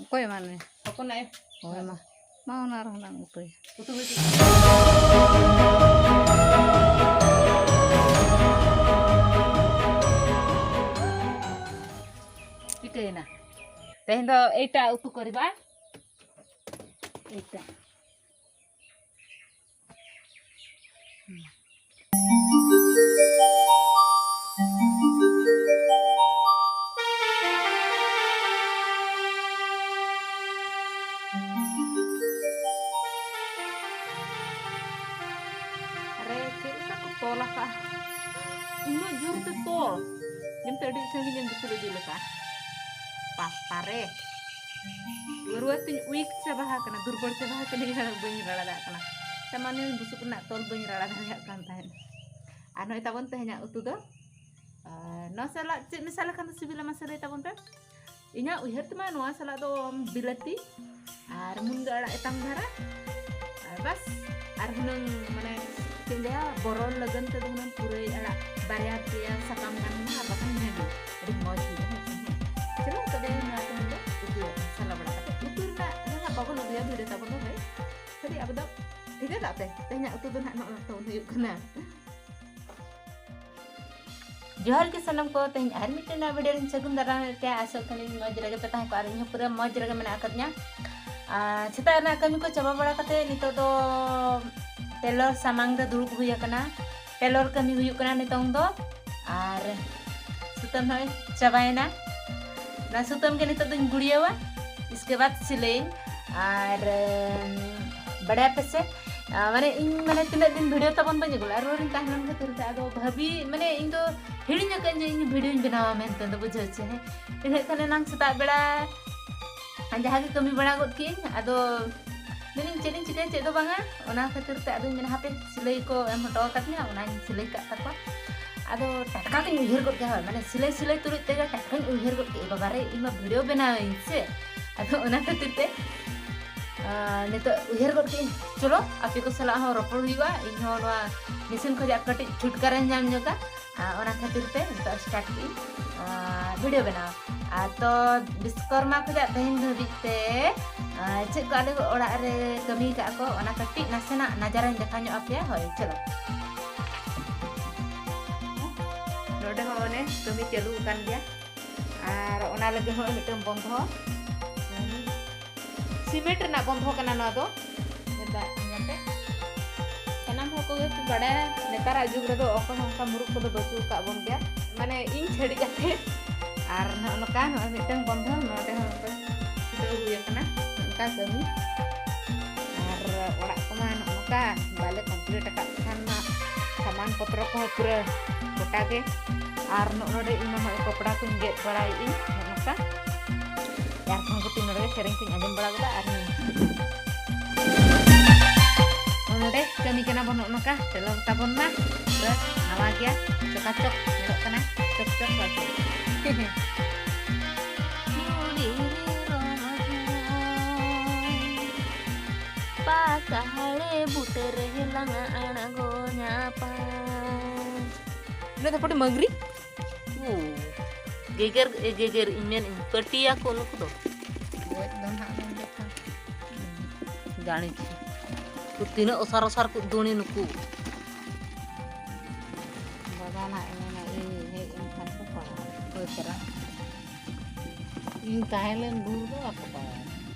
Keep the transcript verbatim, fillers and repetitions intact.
ᱚᱠᱚᱭ ᱮᱢᱟᱱ ᱢᱮ? ᱦᱚᱯᱚᱱ ᱟᱭᱳ᱾ ᱦᱳᱭ ᱢᱟ᱾ ᱢᱟ ᱚᱱᱟ ᱨᱮᱦᱚᱸ ᱱᱟᱝ ᱩᱛᱩᱭ᱾ ᱩᱛᱩ ᱦᱩᱭ ᱠᱮᱫ᱾ ᱪᱤᱠᱟᱹᱭᱮᱱᱟ? ᱛᱮᱦᱮᱧ ᱫᱚ ᱮᱭᱴᱟ ᱩᱛᱩ ᱠᱚ ᱨᱮ ᱵᱟᱝ? ᱮᱭᱴᱟ᱾ ᱟᱨᱮ, ᱪᱮᱫ ᱞᱮᱠᱟ ᱠᱚ ᱛᱚᱞ ᱟᱠᱟᱫᱼᱟ? ᱩᱱᱟᱹᱜ ᱡᱳᱨ ᱛᱮ ᱛᱚᱞ, ᱧᱮᱞᱛᱮ ᱟᱹᱰᱤ ᱥᱟᱺᱜᱤᱧ ᱮᱢ ᱫᱤᱥᱟᱹ ᱤᱫᱤ ᱞᱮᱠᱟ᱾ ᱯᱟᱯᱟ ᱨᱮ, ᱯᱟᱹᱨᱣᱟᱹ ᱛᱤᱧ weak ᱪᱟᱵᱟ ᱟᱠᱟᱱᱟ, ᱫᱩᱨᱵᱚᱞ ᱪᱟᱵᱟ ᱟᱠᱟᱱᱟ, ᱵᱟᱹᱧ ᱨᱟᱲᱟ ᱫᱟᱲᱮᱭᱟᱜ ᱠᱟᱱᱟ᱾ ᱥᱟᱢᱟᱱᱭᱚ ᱵᱩᱥᱩᱵ ᱨᱮᱱᱟᱜ ᱛᱚᱞ ᱵᱟᱹᱧ ᱨᱟᱲᱟ ᱫᱟᱲᱮᱭᱟᱜ ᱠᱟᱱ ᱛᱟᱦᱮᱸᱫ᱾ ᱟᱨ ᱱᱚᱜᱼᱚᱭ ᱛᱟᱵᱚᱱ ᱛᱮᱦᱮᱧᱟᱜ ᱩᱛᱩ ᱫᱚ, ᱟᱨ ᱱᱚᱣᱟ ᱥᱟᱞᱟᱜ ᱪᱮᱫ ᱢᱮᱥᱟ ᱞᱮᱠᱷᱟᱱ ᱫᱚ ᱥᱤᱵᱤᱞᱟ, ᱢᱟᱥᱮ ᱞᱟᱹᱭ ᱛᱟᱵᱚᱱ ᱯᱮ᱾ ᱤᱧᱟᱹᱜ ᱩᱭᱦᱟᱹᱨ ᱛᱮᱢᱟ ᱱᱚᱣᱟ ᱥᱟᱞᱟᱜ ᱫᱚ ᱵᱤᱞᱟᱹᱛᱤ ᱟᱨ ᱢᱩᱱᱜᱟᱹ ᱟᱲᱟᱜ ᱮᱛᱟᱝ ᱫᱷᱟᱨᱟ, ᱟᱨ ᱵᱟᱥ, ᱟᱨ ᱦᱩᱱᱟᱹᱝ ᱢᱟᱱᱮ ᱪᱮᱫ ᱤᱧ ᱞᱟᱹᱭᱟ, ᱵᱚᱨᱚᱱ ᱞᱟᱹᱜᱤᱫ ᱛᱮᱫᱚ ᱦᱩᱱᱟᱹᱝ ᱯᱩᱨᱟᱹᱭ ᱟᱲᱟᱜ ᱵᱟᱨᱭᱟ ᱯᱮᱭᱟ ᱥᱟᱠᱟᱢ ᱜᱟᱱ ᱦᱩᱱᱟᱹᱝ, ᱟᱨ ᱵᱟᱠᱷᱟᱱ ᱤᱱᱟᱹᱜᱮ ᱟᱹᱰᱤ ᱢᱚᱡᱽ ᱦᱩᱭᱩᱜᱼᱟ, ᱦᱮᱸ ᱥᱮ? ᱦᱮᱸ, ᱪᱚᱞᱚ ᱛᱚᱵᱮ ᱱᱚᱣᱟ ᱛᱮᱦᱮᱧ ᱫᱚ ᱩᱛᱩ ᱢᱟᱥᱟᱞᱟ ᱵᱟᱲᱟ ᱠᱟᱛᱮ, ᱩᱛᱩ ᱨᱮᱱᱟᱜ ᱫᱚ ᱦᱟᱸᱜ ᱵᱟᱵᱚᱱ ᱩᱛᱩᱭᱟ, ᱵᱷᱤᱰᱤᱭᱳ ᱛᱟᱵᱚᱱ ᱫᱚ ᱦᱳᱭ᱾ ᱠᱷᱟᱹᱞᱤ ᱟᱵᱚ ᱫᱚ ᱴᱷᱤᱠᱟᱹ ᱠᱟᱜ ᱯᱮ, ᱛᱮᱦᱮᱧᱟᱜ ᱩᱛᱩ ᱫᱚ ᱦᱟᱸᱜ ᱱᱚᱜᱼᱚ ᱱᱚᱝᱠᱟ ᱦᱩᱭᱩᱜ ᱠᱟᱱᱟ᱾ ᱡᱚᱦᱟᱨ ᱜᱮ ᱥᱟᱱᱟᱢ ᱠᱚ, ᱛᱮᱦᱮᱧ ᱟᱨ ᱢᱤᱫᱴᱮᱱ ᱱᱟᱣᱟ ᱵᱷᱤᱰᱤᱭᱳ ᱨᱤᱧ ᱥᱟᱹᱜᱩᱱ ᱫᱟᱨᱟᱢᱮᱫ ᱯᱮᱭᱟ᱾ ᱟᱥᱚᱜ ᱠᱟᱹᱱᱟᱹᱧ ᱢᱚᱡᱽ ᱨᱮᱜᱮ ᱯᱮ ᱛᱟᱦᱮᱸ ᱠᱚᱜᱼᱟ ᱟᱨ ᱤᱧ ᱦᱚᱸ ᱯᱩᱨᱟᱹ ᱢᱚᱡᱽ ᱨᱮᱜᱮ ᱢᱮᱱᱟᱜ ᱟᱠᱟᱫᱤᱧᱟ᱾ ᱟᱨ ᱥᱮᱛᱟᱜ ᱨᱮᱱᱟᱜ ᱠᱟᱹᱢᱤ ᱠᱚ ᱪᱟᱵᱟ ᱵᱟᱲᱟ ᱠᱟᱛᱮ ᱱᱤᱛᱚᱜ ᱫᱚ ᱴᱮᱞᱚᱨ ᱥᱟᱢᱟᱝ ᱨᱮ ᱫᱩᱲᱩᱵ ᱦᱩᱭ ᱟᱠᱟᱱᱟ᱾ ᱴᱮᱞᱚᱨ ᱠᱟᱹᱢᱤ ᱦᱩᱭᱩᱜ ᱠᱟᱱᱟ ᱱᱤᱛᱚᱝ ᱫᱚ᱾ ᱟᱨ ᱥᱩᱛᱟᱹᱢ ᱱᱚᱜᱼᱚᱭ ᱪᱟᱵᱟᱭᱮᱱᱟ᱾ ᱚᱱᱟ ᱥᱩᱛᱟᱹᱢ ᱜᱮ ᱱᱤᱛᱚᱜ ᱫᱚᱧ ᱜᱩᱲᱤᱭᱟᱹᱣᱟ, ᱤᱥᱠᱮ ᱵᱟᱫ ᱥᱤᱞᱟᱹᱭᱟᱹᱧ᱾ ᱟᱨ ᱮᱢ, ᱵᱟᱲᱟᱭᱟᱯᱮ ᱥᱮ, ᱟ, ᱢᱟᱱᱮ ᱤᱧ ᱢᱟᱱᱮ ᱛᱤᱱᱟᱹᱜ ᱫᱤᱱ ᱵᱷᱤᱰᱤᱭᱳ ᱛᱟᱵᱚᱱ ᱵᱟᱹᱧ ᱟᱹᱜᱩ ᱞᱮᱫᱼᱟ, ᱨᱩᱣᱟᱹᱲᱤᱧ ᱛᱟᱦᱮᱸ ᱞᱮᱱ ᱠᱷᱟᱹᱛᱤᱨ ᱛᱮ ᱟᱫᱚ ᱵᱷᱟᱹᱵᱤ ᱢᱟᱱᱮ ᱤᱧ ᱫᱚ ᱦᱤᱲᱤᱧ ᱟᱠᱟᱫᱟᱹᱧ ᱡᱮ ᱤᱧ ᱵᱷᱤᱰᱤᱭᱳᱧ ᱵᱮᱱᱟᱣᱟ ᱢᱮᱱᱛᱮ ᱫᱚ, ᱵᱩᱡᱷᱟᱹᱣ ᱪᱮ, ᱦᱮᱸ᱾ ᱤᱱᱟᱹᱜ ᱠᱷᱟᱱ ᱮᱱᱟᱝ ᱥᱮᱛᱟᱜ ᱵᱮᱲᱟ ᱡᱟᱦᱟᱸ ᱜᱮ ᱠᱟᱹᱢᱤ ᱵᱟᱲᱟ ᱜᱚᱫ ᱠᱮᱜᱼᱟᱹᱧ, ᱟᱫᱚ ᱢᱮᱱᱮᱧ ᱪᱮᱫ ᱤᱧ ᱪᱤᱠᱟᱹᱭᱟ, ᱪᱮᱫ ᱫᱚ ᱵᱟᱝᱟ, ᱚᱱᱟ ᱠᱷᱟᱹᱛᱤᱨ ᱛᱮ ᱟᱫᱚᱧ ᱢᱮᱱᱟ ᱦᱟᱯᱮ ᱥᱤᱞᱟᱹᱭ ᱠᱚ ᱮᱢ ᱦᱚᱴᱚ ᱟᱠᱟᱫᱤᱧᱟ, ᱚᱱᱟᱧ ᱥᱤᱞᱟᱹᱭ ᱠᱟᱜ ᱛᱟᱠᱚᱣᱟ᱾ ᱟᱫᱚ ᱴᱟᱴᱠᱟ ᱜᱤᱧ ᱩᱭᱦᱟᱹᱨ ᱜᱚᱫ ᱠᱮᱫᱟ, ᱦᱳᱭ, ᱢᱟᱱᱮ ᱥᱤᱞᱟᱹᱭ ᱥᱤᱞᱟᱹᱭ ᱛᱩᱞᱩᱡ ᱛᱮᱜᱮ ᱴᱟᱴᱠᱟᱧ ᱩᱭᱦᱟᱹᱨ ᱜᱚᱫ ᱠᱮᱫᱟ, ᱵᱟᱵᱟ ᱨᱮ, ᱤᱧ ᱢᱟ ᱵᱷᱤᱰᱤᱭᱳ ᱵᱮᱱᱟᱣᱤᱧ ᱥᱮ᱾ ᱟᱫᱚ ᱚᱱᱟ ᱠᱷᱟᱹᱛᱤᱨ ᱛᱮ, ᱟᱨ, ᱱᱤᱛᱚᱜ ᱩᱭᱦᱟᱹᱨ ᱜᱚᱫ ᱠᱮᱫᱟᱹᱧ, ᱪᱚᱞᱚ ᱟᱯᱮ ᱠᱚ ᱥᱟᱞᱟᱜ ᱦᱚᱸ ᱨᱚᱯᱚᱲ ᱦᱩᱭᱩᱜᱼᱟ, ᱤᱧ ᱦᱚᱸ ᱱᱚᱣᱟ ᱢᱮᱥᱤᱱ ᱠᱷᱚᱱᱟᱜ ᱠᱟᱹᱴᱤᱡ ᱪᱷᱩᱴᱠᱟᱨᱟᱧ ᱧᱟᱢ ᱧᱚᱜᱟ᱾ ᱟᱨ ᱚᱱᱟ ᱠᱷᱟᱹᱛᱤᱨ ᱛᱮ ᱱᱤᱛᱚᱜ ᱥᱴᱟᱨᱴ ᱠᱮᱫᱟᱹᱧ, ᱟᱨ, ᱵᱷᱤᱰᱤᱭᱳ ᱵᱮᱱᱟᱣ᱾ ᱟᱨ ᱛᱚ ᱵᱤᱥᱠᱚᱨᱢᱟ ᱠᱷᱚᱱᱟᱜ ᱛᱮᱦᱮᱧ ᱫᱷᱟᱹᱵᱤᱡ ᱛᱮ ᱟᱨ ᱪᱮᱫ ᱠᱚ ᱟᱞᱮ ᱚᱲᱟᱜ ᱨᱮ ᱠᱟᱹᱢᱤ ᱠᱟᱜᱼᱟ ᱠᱚ, ᱚᱱᱟ ᱠᱟᱹᱴᱤᱡ ᱱᱟᱥᱮᱱᱟᱜ ᱱᱟᱡᱟᱨᱟᱧ ᱫᱮᱠᱷᱟᱣ ᱧᱚᱜ ᱟᱯᱮᱭᱟ᱾ ᱦᱳᱭ, ᱪᱚᱞᱚ᱾ ᱱᱚᱰᱮ ᱦᱚᱸ ᱚᱱᱮ ᱠᱟᱹᱢᱤ ᱪᱟᱹᱞᱩ ᱟᱠᱟᱱ ᱜᱮᱭᱟ᱾ ᱟᱨ ᱚᱱᱟ ᱞᱟᱹᱜᱤᱫ ᱦᱚᱸ ᱢᱤᱫᱴᱟᱝ ᱵᱚᱱᱫᱷᱚ, ᱥᱤᱢᱮᱱᱴ ᱨᱮᱱᱟᱜ ᱵᱚᱱᱫᱷᱚ ᱠᱟᱱᱟ ᱱᱚᱣᱟ ᱫᱚ᱾ ᱫᱟᱜ ᱧᱟᱢ ᱯᱮ᱾ ᱥᱟᱱᱟᱢ ᱦᱚᱲ ᱠᱚᱜᱮ ᱠᱚ ᱵᱟᱲᱟᱭᱟ, ᱱᱮᱛᱟᱨᱟᱜ ᱡᱩᱜᱽ ᱨᱮᱫᱚ ᱚᱠᱚᱭ ᱦᱚᱸ ᱚᱱᱠᱟ ᱢᱩᱨᱩᱠ ᱠᱚᱫᱚ ᱵᱟᱹᱪᱩᱜ ᱟᱠᱟᱫ ᱵᱚᱱ ᱜᱮᱭᱟ, ᱢᱟᱱᱮ ᱤᱧ ᱪᱷᱟᱹᱲᱤ ᱠᱟᱛᱮ᱾ ᱟᱨ ᱱᱚᱜᱼᱚ ᱱᱚᱝᱠᱟ ᱱᱚᱜᱼᱚᱭ ᱢᱤᱫᱴᱟᱝ ᱵᱚᱱᱫᱷᱚ, ᱱᱚᱰᱮ ᱦᱚᱸ ᱱᱚᱝᱠᱟ ᱪᱷᱩᱴᱟᱹᱣ ᱦᱩᱭ ᱟᱠᱟᱱᱟ, ᱱᱚᱝᱠᱟ ᱠᱟᱹᱢᱤ᱾ ᱟᱨ ᱚᱲᱟᱜ ᱠᱚᱢᱟ ᱱᱚᱜᱼᱚ ᱱᱚᱝᱠᱟ ᱵᱟᱞᱮ ᱠᱚᱢᱯᱞᱤᱴ ᱟᱠᱟᱫ ᱠᱷᱟᱱ ᱢᱟ ᱥᱟᱢᱟᱱ ᱯᱚᱛᱨᱚ ᱠᱚᱦᱚᱸ ᱯᱩᱨᱟᱹ ᱜᱚᱴᱟ ᱜᱮ᱾ ᱟᱨ ᱱᱚᱜᱼᱚ ᱱᱚᱰᱮ ᱤᱧ ᱢᱟᱢᱟ ᱠᱚᱯᱲᱟ ᱠᱚᱧ ᱜᱮᱫ ᱵᱟᱲᱟᱭᱮᱫ ᱤᱧ ᱱᱚᱜᱼᱚ ᱱᱚᱝᱠᱟ᱾ ᱡᱷᱟᱲᱠᱷᱚᱸᱰ ᱜᱩᱴᱤ ᱱᱚᱰᱮ ᱥᱮᱨᱮᱧ ᱠᱚᱧ ᱟᱸᱡᱚᱢ ᱵᱟᱲᱟ ᱠᱮᱫᱟ ᱟᱨ ᱤᱧ ᱱᱚᱰᱮ ᱠᱟᱹᱢᱤ ᱠᱟᱱᱟ ᱵᱚᱱ ᱱᱚᱜᱼᱚ ᱱᱚᱝᱠᱟ᱾ ᱪᱚᱞᱚ ᱛᱟᱵᱚᱱ ᱢᱟ, ᱯᱩᱨᱟᱹ ᱱᱟᱣᱟ ᱜᱮᱭᱟ, ᱪᱚᱠᱟᱪᱚᱠ ᱧᱮᱞᱚᱜ ᱠᱟᱱᱟ, ᱪᱚᱠ ᱪᱚᱠ ᱵᱟᱪᱚᱠ᱾ ᱯᱟᱥᱟᱦᱟᱲᱮ ᱵᱩᱴᱟᱹ ᱨᱮ ᱞᱟᱝ ᱟᱬᱜᱚ ᱧᱟᱯᱟᱢ᱾ ᱤᱱᱟᱹ ᱫᱚ ᱯᱟᱴᱤ ᱢᱟᱹᱜᱽᱨᱤ᱾ ᱜᱮᱜᱮᱨ, ᱮ, ᱜᱮᱜᱮᱨ ᱤᱧ ᱢᱮᱱ ᱤᱧ ᱯᱟᱹᱴᱤᱭᱟ ᱠᱚ ᱱᱩᱠᱩ ᱫᱚ᱾ ᱜᱚᱡ ᱫᱚ ᱱᱟᱦᱟᱜ ᱵᱚᱱ ᱫᱮᱠᱷᱟ᱾ ᱡᱟᱹᱱᱤ ᱠᱚ ᱛᱤᱱᱟᱹᱜ ᱚᱥᱟᱨ ᱚᱥᱟᱨ ᱠᱚ ᱫᱩᱬᱤ ᱱᱩᱠᱩ᱾ ᱵᱟᱵᱟ ᱱᱟᱦᱟᱜ ᱮ ᱢᱮᱱᱟ, ᱤᱧ ᱦᱮᱡ ᱮᱱ ᱠᱷᱟᱱ ᱠᱚ ᱯᱟᱲᱟᱣ᱾ ᱦᱳᱭ ᱛᱚᱨᱟ᱾ ᱤᱧ ᱛᱟᱦᱮᱸ ᱞᱮᱱ ᱵᱷᱳᱨ ᱫᱚ ᱵᱟᱠᱚ ᱯᱟᱲᱟᱣ᱾